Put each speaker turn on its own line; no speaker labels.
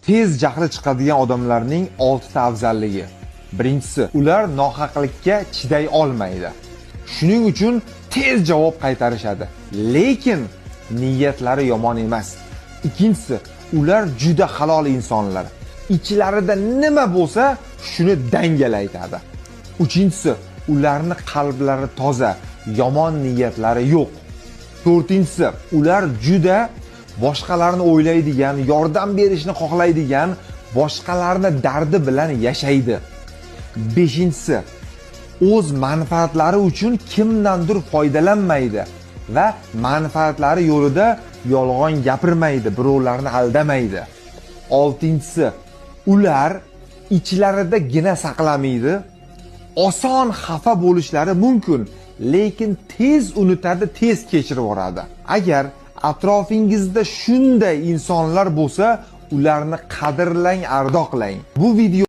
Tez jahli chiqadigan odamlarning 6 ta afzalligi. Birinchisi, ular nohaqlikka chiday olmaydi. Shuning uchun tez javob qaytarishadi. Lekin niyatlari yomon emas. Ikkinchisi, ular juda halol insonlar. Ichlarida nima bo'lsa, shuni dangal aytadi. Uchinchisi, ularni qalblari toza, yomon niyatlari yo'q. To'rtinchisi, ular juda boshqalarni o'ylaydigan, yordam berishni xohlaydigan, boshqalarni dardi bilan yashaydi. Beshinchisi, o'z manfaatlari uchun kimdandir foydalanmaydi va manfaatlari yo'lida yolg'on gapirmaydi, birovlarni aldamaydi. Oltinchisi, ular ichlarida gina saqlamaydi, oson xafa bo'lishlari mumkin, lekin tez unutadi, tez kechirib yuboradi. Agar atrofingizda shunday insonlar bo'lsa, ularni qadrlang, ardoqlang. Bu video